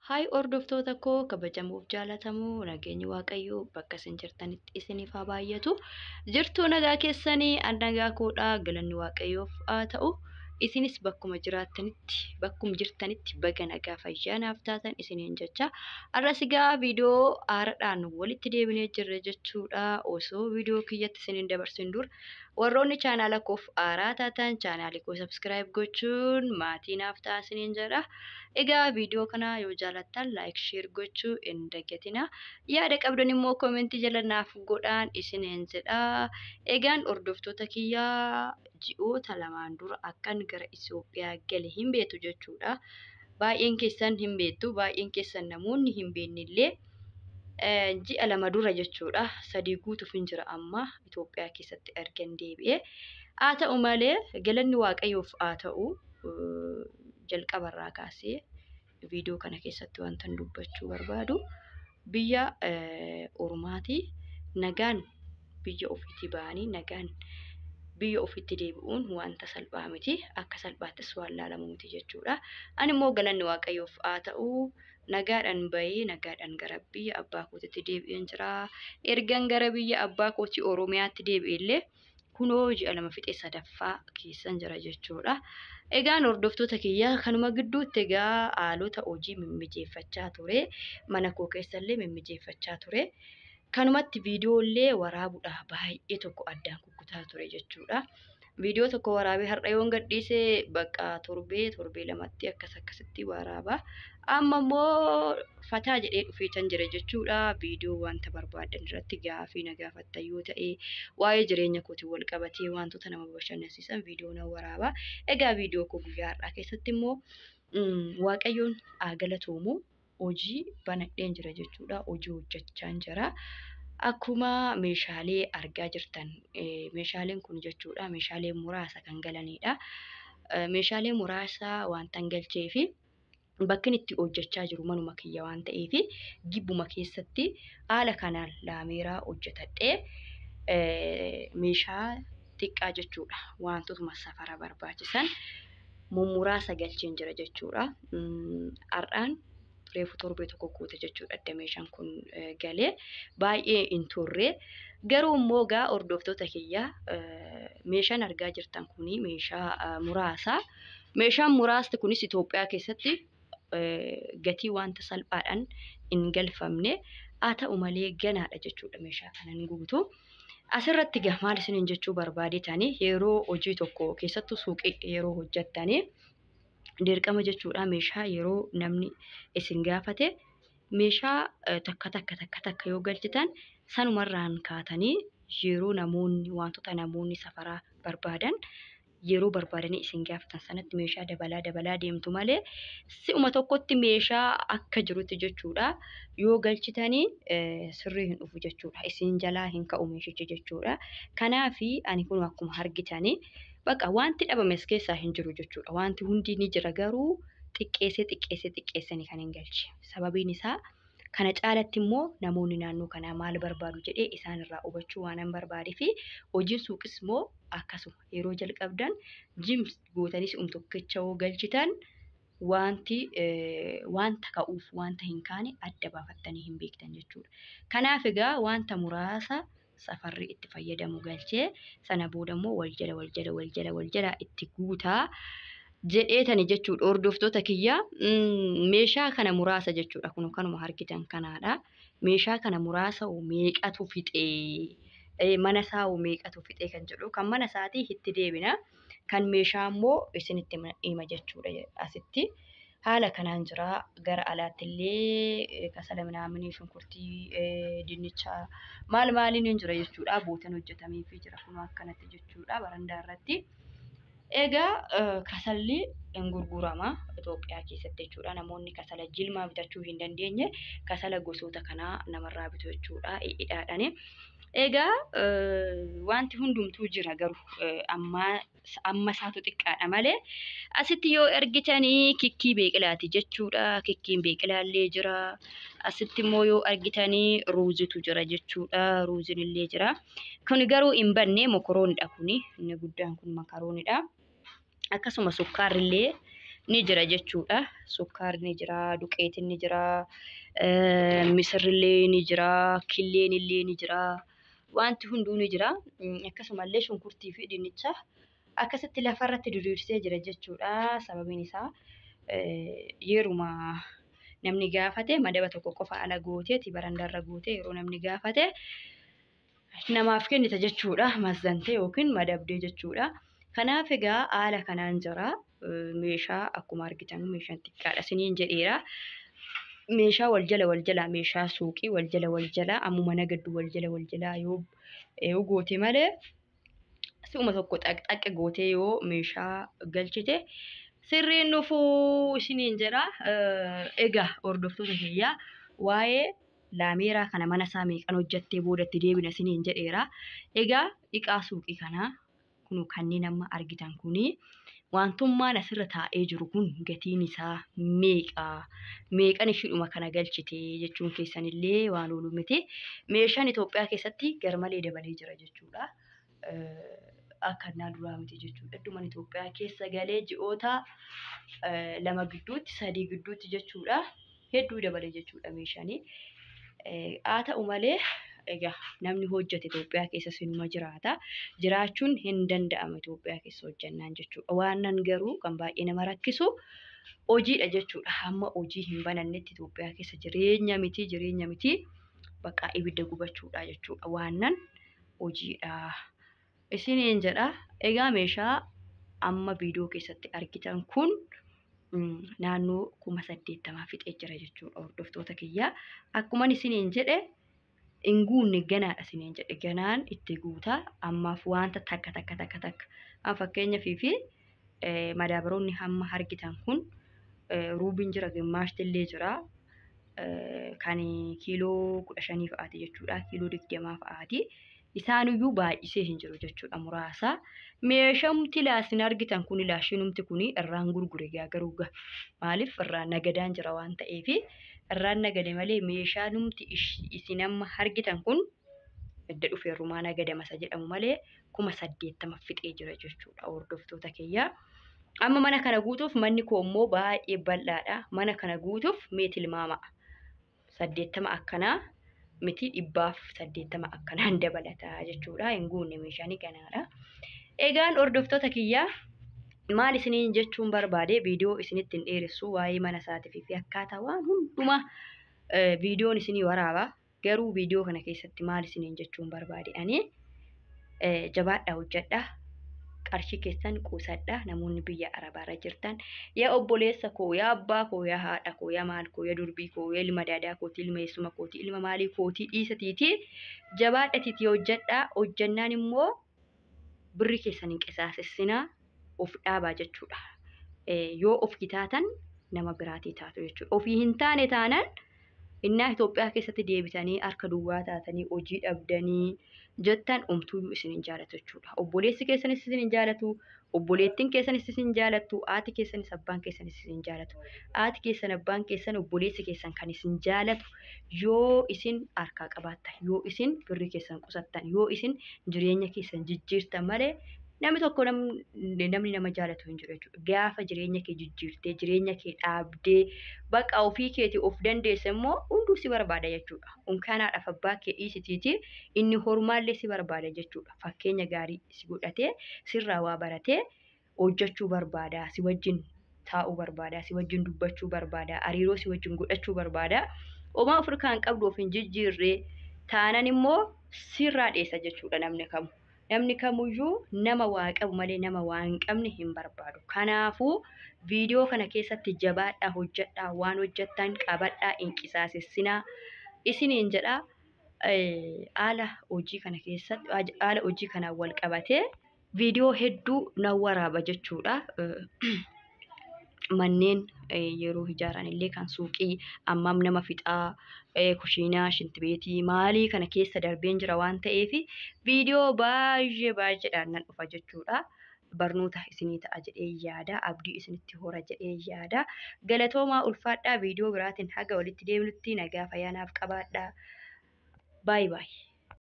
Haay hordoftoota koo kabajamuuf jaalatamoo nageenyi Waaqayyoo bakka isin jirtanitti isiniif haa baay'atu. Jirtuu nagaa keessanii an nagaa koodhaa galanni Waaqayyoof haa ta'u. Isinis bakkuma jiraattanitti bakkuma jirtanitti baga nagaa fayyaa naaf taatan isiniin jecha. Har'as egaa viidiyoo haaraadhaan walitti deebinee jirra jechuudha. Osoo viidiyoo kiyyatti isiniin dabarsin dura warroonni chaanaala koof haaraa taatan chaanaalii koo subscribe gochuun maatii naaf ta'a isiniin jedha. Egaa viidiyoo kana yoo jaalattan like share gochuu hin dagatina. Yaada qabdan immoo koomentii jala naaf godhaan isiniin jedha. Egaan hordoftoota kiyyaa ji'oota lamaan dura akkan gara Itoophiyaa gale hin beektu jechuudha. Baay'een keessan hin beektu, baay'een keessan namoonni hin beekne illee ji'a 2 dura jechuudha. 3 guutuuf hin jira amma Itoophiyaa keessatti ergan deebi'e. Haa ta'u malee galanni Waaqayyoof haa ta'u jalqabarraa kaasee viidiyoo kana keessatti wantan dubbachuu barbaadu biyya ormaatii nagaan biyya ofiitii ba'anii nagaan biyya ofiitti deebi'uun wanta salphaa miti. Akka salphaattis waan laalamu miti jechuudha. Ani immoo galanni Waaqayyoof haa ta'u nagaadhaan bahee nagaadhaan gara biyya abbaa kootiitti deebi'een jira. Ergan gara biyya abbaa kootii Oromiyaatti deebi'e illee kunoo ji'a 2 fixee sadaffaa keessan jira jechuudha. Egaan hordoftoota kiyyaa kanuma gidduutti egaa haalota hojii mimmijeeffachaa ture. Mana koo keessallee mimmijeeffachaa ture. Kanumatti viidiyoolee waraabuudha baay'ee tokko addaan kukkutaa ture jechuudha. Viidiyoo tokko waraabee har'a yoon gadhiise bakka torbee torbee lamatti akkas akkasitti waraaba. Amma immoo fataa jedhee dhufeetan jira jechuudha. Viidiyoo wanta barbaadan irratti gaafii na gaafattan yoo ta'e waa'ee jireenya kootiin wal qabatee wantoota nama bashannansiisan viidiyoo nan waraaba. Egaa viidiyoo koo guyyaa har'aa keessatti immoo Waaqayyoon haa galatoomu hojii banadheen jira jechuudha. Hojii hojjechaan jira. Akkuma meeshaalee argaa jirtan meeshaaleen kun jechuudha meeshaalee muraasa kan galanidha. Meeshaalee muraasa wanta galchee fi bakki itti hojjechaa jiru manuma kiyya waan ta'eef gibbuma keessatti haala kanaan laameeraa hojjetadhee meeshaa xiqqaa jechuudha. Wantootuma safara barbaachisan mummuraasa galcheen jira jechuudha. Har'aan reefu torbee tokko guute jechuudha adda meeshaan kun galee baay'ee hin turre. Garuu immoo egaa hordoftoota kiyyaa meeshaan argaa jirtan kuni meeshaa muraasa. Meeshaan muraasni kunis Itoophiyaa keessatti gatii wanta salphaadhaan hin galfamne haa ta'u malee ganaadha jechuudha meeshaa kanan guutu. Asirratti egaa maal isiniin jechuu barbaadetanii yeroo hojii tokko keessattuu suuqii yeroo hojjettanii dirqama jechuudha meeshaa yeroo namni isin gaafate meeshaa takka takka takka takka yoo galchitan sanumarraan kaatanii yeroo namoonni wantoota namoonni safaraa barbaadan yeroo barbaadanii isin gaafatan sanatti meeshaa dabalaa dabalaa deemtu malee si'uma tokkotti meeshaa akka jirutti jechuudha yoo galchitanii sirrii hin dhufu jechuudha isin jalaa hin ka'u meeshichi jechuudha. Kanaafi ani kun akkuma argitanii bakka wanti dhabames keessaa hin jiru jechuudha. Wanti hundi ni jira garuu xiqqeessee xiqqeessee xiqqeessanii kan hin galche. Sababiin isaa kana caalatti immoo namoonni naannoo kanaa maal barbaadu jedhee isaan irraa hubachuu waan hin barbaadee fi hojiin suuqis immoo akkasuma yeroo jalqabdan jim gootanii si'um tokkicha yoo galchitan wanti wanta ka'uuf wanta hin kaane adda baafattanii hin beektan jechuudha. Kanaaf egaa wanta muraasa safarri itti fayyadamu galchee sana booda immoo wal jala wal jala wal jala wal jala itti guutaa jedheetani jechuudha. Hordoftoota kiyyaa meeshaa kana muraasa jechuudha. Kun kanuma argitan kanaadha. Meeshaa kana muraasa meeqatu fixee mana isaa meeqatu fixee kan jedhu kan mana isaatii itti deebina. Kan meeshaa immoo isinitti hima jechuudha asitti. Haala kanaan jira gara alaatti illee kasala minaaminii shunkurtii dinnichaa maal maaliin hin jira jechuudha. Bootan hojjetameefii jira kun akkanatti jechuudha barandaa irratti. Egaa kasalli hin gurgurama Itoophiyaa keessatti jechuudha. Namoonni kasala jilmaa bitachuu hin dandeenye kasala gosoota kanaa namarraa bitu jechuudha hidhaadhaani. Egaa wanti hundumtuu jira garuu amma isaatu xiqqaadha malee asitti yoo argitanii kikkii beeqilaati jechuudha. Kikkiin beeqilaallee jira. Asitti immoo yoo argitanii ruuzitu jira jechuudha. Ruuziin illee jira. Kun garuu hin banne mokoroonidha kuni. Inni guddaan kun makaroonidha. Akkasuma sukkaarri illee ni jira jechuudha. Sukkaarri ni jira, duqeetiin ni jira, misirrillee ni jira, killeen illee ni jira. Wanti hunduu ni jira. Akkasumallee shunkurtii fi dinnicha akkasitti lafarratti diriirsee jira jechuudha. Sababiin isaa yeruma namni gaafate madaba tokko qofa ala gooteeti barandaarra gootee yeroo namni gaafate namaaf kennita jechuudha. Mazzantee yookiin madabdee jechuudha. Kanaaf egaa haala kanaan jira. Meeshaa akkuma argitan meeshaan xiqqaadha isiniin jedheera. Meeshaa wal jala wal jala meeshaa suuqii wal jala wal jala ammuma nagaddu wal jala wal jala yoo goote malee si'uma tokko xaqxaqe gootee yoo meeshaa galchite sirriin dhufuu isiniin jedha. Egaa hordoftoota kiyyaa waa'ee laameeraa kana mana isaa meeqan hojjattee boodatti deebina isiniin jedheera. Egaa dhiqaa suuqii kanaa kun kanneen amma argitan kuni wantummaan asirra taa'ee jiru kun gatiin isaa meeqa? Meeqan ishiidhuma kana galchite jechuun keessanillee waan oolu miti. Meeshaan Itoophiyaa keessatti garmalee dabalee jira jechuudha. Akka innaa duraa miti jechuudha. Heddumaan Itoophiyaa keessa galee ji'oota 2 gidduutti 3 gidduutti jechuudha. Hedduu dabalee jechuudha meeshaanii. Haa ta'u malee egaa namni hojjete Itoophiyaa keessa sinuma jiraata. Jiraachuun hin danda'amu Itoophiyaa keessa hojjannaan jechuudha. Waan nan garuu kan baay'ee nama rakkisu hojiidha jechuudha. Hamma hojii hin banannetti Itoophiyaa keessa jireenya miti jireenya miti bakka ibidda gubachuudha jechuudha. Waan nan hojiidha. Isiniin jedha. Egaa meeshaa amma viidiyoo keessatti argitan kun naannoo 80,000 fixee jira jechuudha hordoftoota kiyyaa. Akkuman isiniin jedhe hin guunne ganaadha isiniin jedhe ganaan itti guutaa ammaaf wanta takka takka takka takka. Amma fakkeenyaaf fi madaabaroonni hamma argitan kun ruubiin jira gimmaashti illee jira. Kan kiiloo 15 fa'aati jechuudha. Kiiloo 20 fa'aati. Isaanuyyuu baay'isee hin jiru jechuudha muraasa. Meeshamti laasin argitan kun laashinumti kun irraan gurgure garuu maaliif irraan nagadaan jira waan ta'eef irraan nagade malee meeshaanumti isin amma argitan kun edda dhufeerrumaa nagadama isa jedhamu malee 80,000 fixee jira jechuudha hordoftoota kiyyaa. Amma mana kana guutuuf manni koo immoo baay'ee bal'aadha. Mana kana guutuuf mee tilmaama 80 akkanaa miti 180 akkanaan dabalataa jechuudha. Hin guunne meeshaan ganaadha. Egaan hordoftoota kiyyaa maal isiniin jechuun barbaade viidiyoo isinitti hin dheeressu waa'ee mana isaatii fi akkaataa waan hundumaa viidiyoon isinii waraaba. Garuu viidiyoo kana keessatti maal isiniin jechuun barbaade ani jabaadhaa hojjedhaa. Qarshii keessan quusadhaa namoonni biyya arabaarra jirtan yaa obboleessa koo yaa abbaa koo yaa haadha koo yaa maal koo yaa durbii koo yaa ilma daadaa kootii ilma eessuma kootii ilma maalii kootii dhiisatiitii jabaadhatiitii hojjedhaa hojjannaan immoo birri keessan hin qisaasessinaa of dhaabaa jechuudha. Yoo of kitaatan nama biraatii taatu jechuudha. Ofii hin taane taanaan innaa Itoophiyaa keessatti deebitanii harka duwwaa taatanii hojii dhabdanii jettan omtuuyyuu isin hin jaalatu jechuudha. Obboleessi keessanis isin hin jaalatu, obboleettiin keessanis isin hin jaalattu, haati keessanis abbaan keessanis isin hin jaalatu. Haati keessan abbaan keessan obboleessi keessan kan isin jaalatu yoo isin harkaa qabaattan, yoo isin birrii keessan qusattan, yoo isin jireenya keessan jijjiirtan malee namni tokko namni nama jaalatu hin jiru jechuudha. Gaafa jireenya kee jijjiirtee jireenya kee dhaabdee bakka ofii keetii of dandeesse immoo hunduu si barbaada jechuudha. Unkaanaadhaaf abbaa kee dhiisitiiti inni hormaallee si barbaada jechuudha. Fakkeenya gaarii si godhatee sirraa waa baratee hojjechuu barbaada. Si wajjin taa'uu barbaada. Si wajjin dubbachuu barbaada. Hariiroo si wajjin godhachuu barbaada. Homaa of harkaa hin qabdu of hin jijjiirree taanan immoo sirraa dheessa jechuudha namni kamu. Namni kamuyyuu nama waa qabu malee nama waa hin qabne hin barbaadu. Kanaafuu viidiyoo kana keessatti jabaadhaa hojjedhaa waan hojjettan qabadhaa hin qisaasessinaa isiniin jedha. Haala hojii kana keessatti haala hojii kanaan wal qabatee viidiyoo hedduu nan waraaba jechuudha. Manneen yeroo ijaaran illee kan suuqii ammam nama fixaa kushiinaa shintibeetii maalii kana keessa darbeen jira waan ta'eef viidiyoo baay'ee baay'eedhaan nan dhufa jechuudha. Barnoota isinii ta'a jedhee yaada. Abdii isinitti hora jedhee yaada. Galatoomaa ulfaadhaa viidiyoo biraatiin haga walitti deemnutti nagaa fayyaa naaf qabaadhaa. Baay baay.